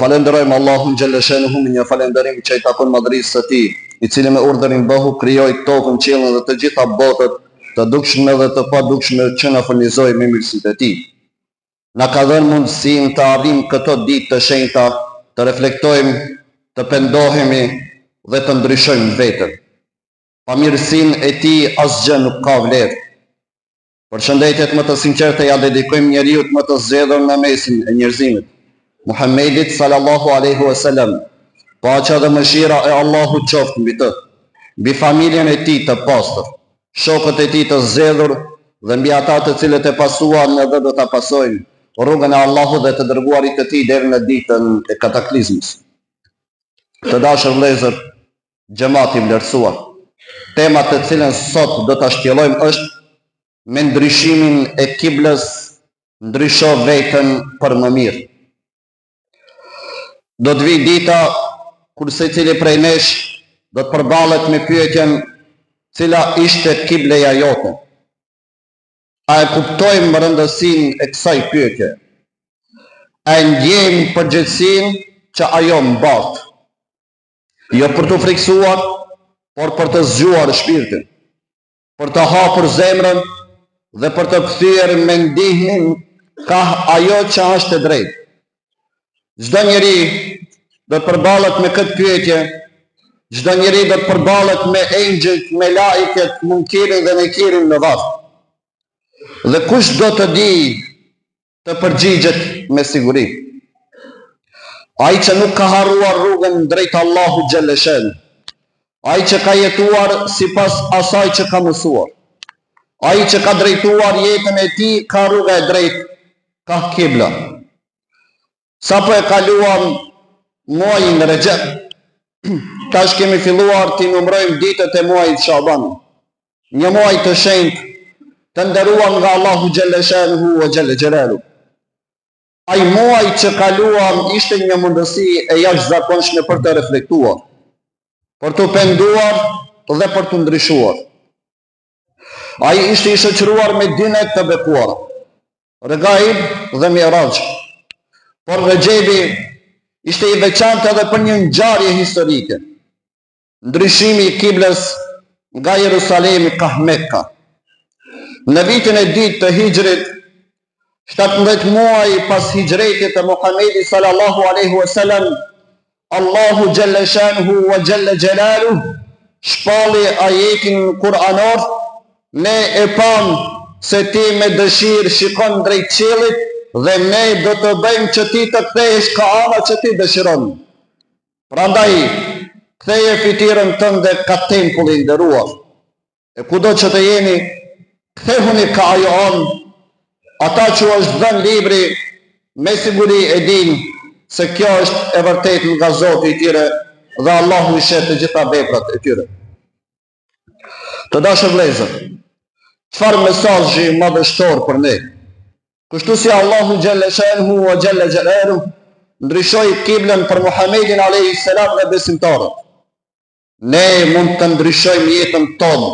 falënderojmë Allahun xhelleshanuhu me një falënderim që i takon madhërisë së Tij, i cili me urdhërin bëhu krijoi tokën, qiellin dhe të gjitha botët, të dukshme dhe të padukshme që na furnizoi me mirësitë e Tij. Na ka dhënë mundësinë të arrijmë këto ditë të shenjta, të reflektojmë, të pendohemi dhe të ndryshojmë veten. Pa mirësinë e Tij asgjë nuk ka vlerë. Përshëndetjet më të sinqerta ia dedikojmë njeriut më të zgjedhur në mesin e njerëzimit, Muhammedit sallallahu alejhi ue selem, paqja dhe mëshira e Allahut qoftë mbi të, mbi familjen e tij të pastër, shokët e tij të zgjedhur dhe mbi ata të cilët e pasuan dhe do ta pasojnë rrugën e Allahut dhe të dërguarit të tij deri në ditën e kataklizmës. Të dashur vëllezër, Xhemat i vlerësuar. Tema të cilën sot do ta shtjellojmë është me ndryshimin e kiblës ndrysho veten për më mirë. Do të vijë dita kur secili prej nesh do të përballet me pyetjen cila ishte kibleja jote. A e kuptojmë rëndësinë e kësaj pyetje? A e ndjejmë përgjegjësinë që ajo mbart? Jo për t'u frikësuar, por për të zgjuar shpirtin, për të hapur zemrën dhe për të kthyer mendimin kah ajo që është e drejtë. Çdo njeri do të përballet me këtë pyetje, çdo njeri do të përballet me engjëjt, melaiket, Munkerin dhe Nekirin në varr. Dhe kush do të dijë të përgjigjet me siguri. Ai që nuk ka harruar rrugën drejt Allahut xhelleshanuhu, ai që ka jetuar sipas asaj që ka mësuar, ai që ka drejtuar jetën e tij ka rruga e drejtë, kah kibla. Sapo e kaluam muajin Rexhep, tash kemi filluar t'i numërojmë ditët e muajit Shaban. Një muaj të shenjtë, të nderuar nga Allahu xhelleshanuhu ve xhelle xhelaluhu. Ai muaj që kaluam ishte një mundësi e jashtëzakonshme për të reflektuar, për t'u penduar dhe për t'u ndryshuar. Ai ishte i shoqëruar me dy net të bekuara, Regaib dhe Mi'raj. Por Rexhebi ishte i veçantë edhe për një ngjarje historike. Ndryshimi i kiblës nga Jerusalemi kah Mekka. Në vitin e dytë të Hixhrit, 17 muaj pas hixhretit të Muhamedit sallallahu alaihi wasallam, Allahu xhelle shanuhu wa xhelle xhelaluhu shpalli ajetin kuranor, ne e pamë se ti me dëshirë shikon drejt qiellit dhe ne do të bëjmë që ti të kthehesh ka ana që ti dëshiron. Prandaj, ktheje fytyrën tënde ka tempulli i nderuar. E kudo që të jeni, kthehuni ka ajo anë, ata që u është dhënë libri, me siguri e dinë se kjo është e vërtetë nga Zoti i tyre dhe Allahu i sheh të gjitha veprat e tyre. Të dashur vëllezër, çfarë mesazhi madhështor për ne? Kështu si Allahu xhelle shanuhu wa xhelle xhelaluhu ndryshoi kiblën për Muhammedin alayhi salam dhe besimtarët. Ne mund të ndryshojmë jetën tonë,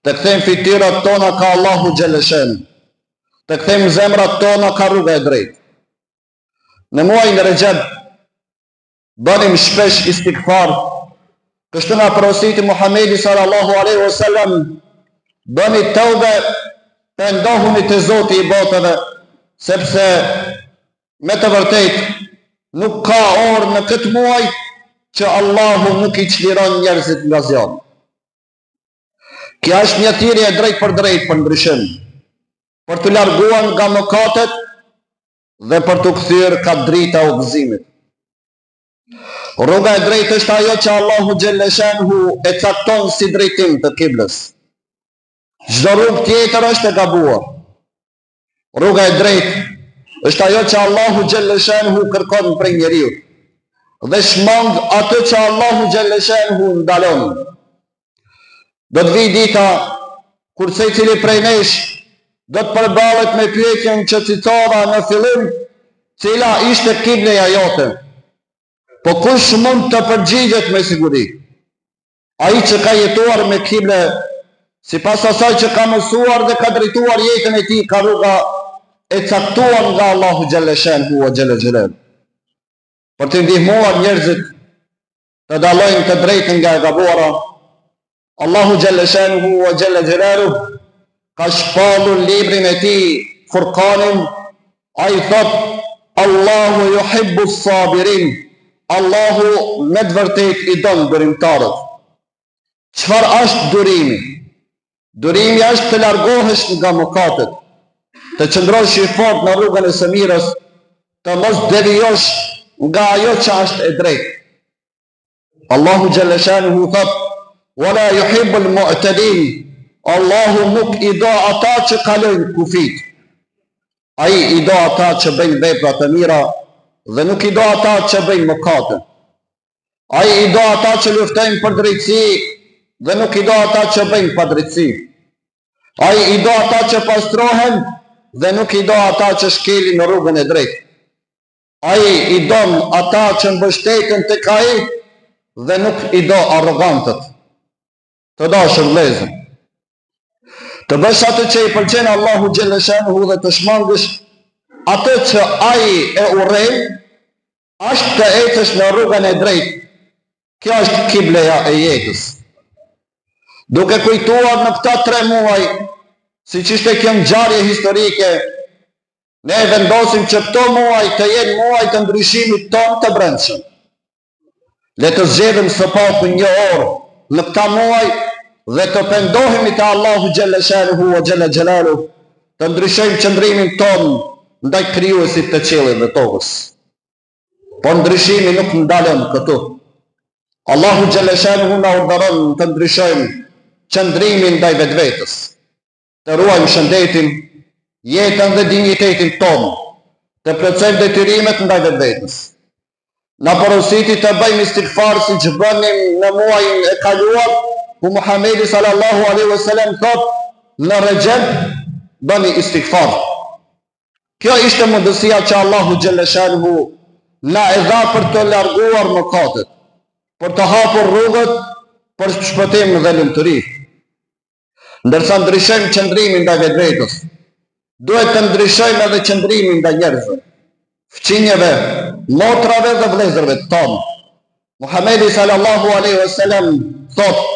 të kthejmë fytyrat tona ka Allahu xhelle shanuhu, të kthejmë zemrat tona ka rruga e drejtë. Në muajin Rexheb Bënim shpesh istigfar. Kështu na porositi Muhamedi sallallahu alaihi wasallam, bëni teube, pendohuni te Zoti i botëve, sepse me të vërtetë nuk ka orë në këtë muaj që Allahu nuk i çliron njerëzit nga zjarri. Kjo është një thirrje e drejtpërdrejtë për ndryshim, për t'u larguar nga mëkatet dhe për t'u kthyer ka drita e udhëzimit. Rruga e drejtë është ajo që Allahu xhelle shanuhu e cakton si drejtim të kiblës. Çdo rrugë tjetër është e gabuar. Rruga e drejtë është ajo që Allahu xhelle shanuhu kërkon prej njeriut dhe shmang atë që Allahu xhelle shanuhu ndalon. Do të vijë dita kur secili prej nesh do të përballet me pyetjen që citova në fillim, cila ishte kibleja jote? Po kush mund të përgjigjet me siguri? Ai që ka jetuar me kible, sipas asaj që ka mësuar dhe ka drejtuar jetën e tij ka rruga e caktuar nga Allahu xhelle shanuhu wa xhelle xhelaluhu. Për të ndihmuar njerëzit të dallojnë të drejtën nga e gabuara, Allahu xhelle shanuhu wa xhelle xhelaluhu ka shpallur librin e tij Furkanin, ai thotë Allahu yuhibbu sabirin, Allahu me të vërtetë i don durimtarët. Çfarë është durimi? Durimi është të largohesh nga mëkatet, të qëndrosh i fortë në rrugën e së mirës, të mos devijosh nga ajo që është e drejtë. Allahu xhelle shanuhu thotë: "Wa la yuhibbul mu'tadin." Allahu nuk i do ata që kalojnë kufijtë. Ai i do ata që bëjnë vepra të mira dhe nuk i do ata që bëjnë mëkate. Ai i do ata që luftojnë për drejtësi dhe nuk i do ata që bëjnë padrejtësi. Ai i do ata që pastrohen dhe nuk i do ata që shkelin në rrugën e drejtë. Ai i don ata që mbështeten tek ai dhe nuk i do arrogantët. Të dashur vëllezër, të bësh atë që i pëlqen Allahu xhelle shanuhu dhe të shmangësh atë që ai e urren, është të ecësh në rrugën e drejtë. Kjo është kibleja e jetës. Duke kujtuar në këta tre muaj, siç ishte kjo ngjarje historike, Ne vendosim që këto muaj të jenë muaj të ndryshimit tonë të brendshëm. Le të zgjedhim së paku një orë në këta muaj dhe të pendohemi te Allahu xhelle shanuhu wa xhelle xhelaluhu, të ndryshojmë qëndrimin tonë ndaj krijuesit të qiellit dhe tokës. Por ndryshimi nuk ndalon këtu. Allahu xhelle shanuhu na urdhëron të ndryshojmë qëndrimin ndaj vetvetes. të ruajmë shëndetin, jetën dhe dinjitetin tonë, të plotësojmë detyrimet ndaj vetvetes. Na porositi të bëjmë istigfar siç bënim në muajin e kaluar, ku Muhamedi sallallahu alaihi wasallam thotë në Rexheb bëni istigfar. Kjo ishte mundësia që Allahu xhelle shanuhu na e dha për të larguar mëkatet, për të hapur rrugët për shpëtim dhe lumturi. Ndërsa ndryshojmë qëndrimin ndaj vetvetes, duhet të ndryshojmë edhe qëndrimin ndaj njerëzve, fqinjëve, motrave dhe vëllezërve tanë. Muhamedi sallallahu alaihi wasallam thotë,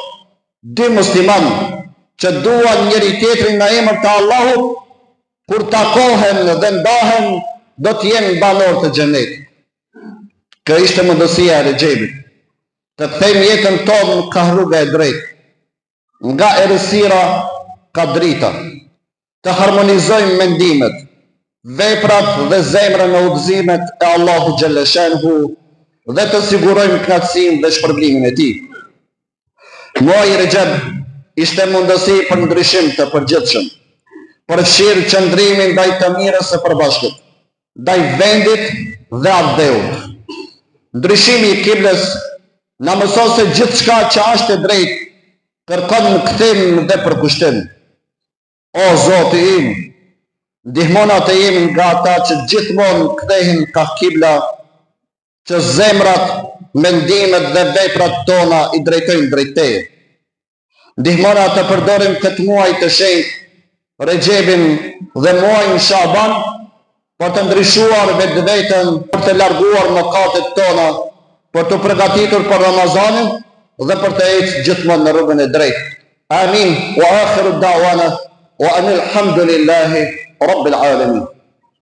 dy muslimanë që duan njëri tjetrin në emër të Allahut, kur takohen dhe ndahen, do të jenë banorë të xhenetit. Kjo ishte mundësia e Rexhebit. Të kthejmë jetën tonë kah rruga e drejtë. Nga errësira ka drita. Të harmonizojmë mendimet, veprat dhe zemrën me udhëzimet e Allahut xhelle shanuhu dhe të sigurojmë kënaqësinë dhe shpërblimin e Tij. Muaji Rexheb ishte mundësi për ndryshim të përgjithshëm, përfshirë qëndrimin ndaj të mirës së përbashkët, ndaj vendit dhe atdheut. Ndryshimi i kiblës na mëson se gjithçka që është e drejtë kërkon kthim dhe përkushtim. O Zoti im, ndihmona të jemi nga ata që gjithmonë kthehen kah kibla, që zemrat, mendimet dhe veprat tona i drejtojnë drejt teje. Ndihmona të përdorim këtë muaj të shenjtë, Rexhebin dhe muajin Shaban, për të ndryshuar vetveten, për të larguar mëkatet tona, për t'u përgatitur për Ramazanin dhe për të ecë gjithmonë në rrugën e drejtë. Amin. Wa akhiru da'wana wa anil hamdulillahi rabbil alamin.